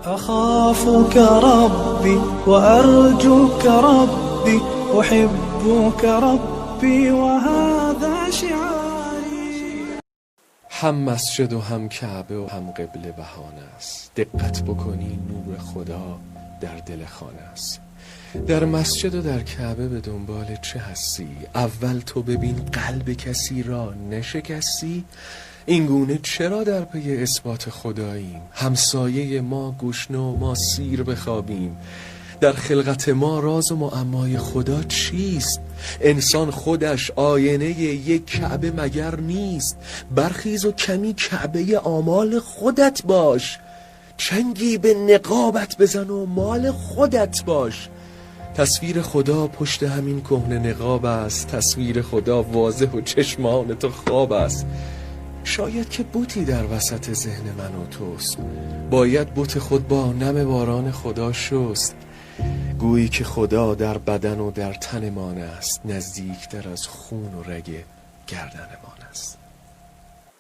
أخافك ربي وأرجوك ربي أحبك ربي وهذا شعاري. هم مسجد و هم کعبه و هم قبله بهانه است. دقت بکنی نور خدا در دل خانه است. در مسجد و در کعبه به دنبال چه هستی؟ اول تو ببین قلب کسی را نشکستی. این گونه چرا در پی اثبات خداییم؟ همسایه ما گشنه و ما سیر بخوابیم. در خلقت ما راز و معمای خدا چیست؟ انسان خودش آینه یک کعبه مگر نیست؟ برخیز و کمی کعبه آمال خودت باش، چنگی به نقابت بزن و مال خودت باش. تصویر خدا پشت همین کهنه نقاب است، تصویر خدا واضح و چشمان تو خواب است. شاید که بتی در وسط ذهن من و توست، باید بت خود با نم باران خدا شست. گویی که خدا در بدن و در تنمان است، نزدیکتر از خون و رگ گردنمان است.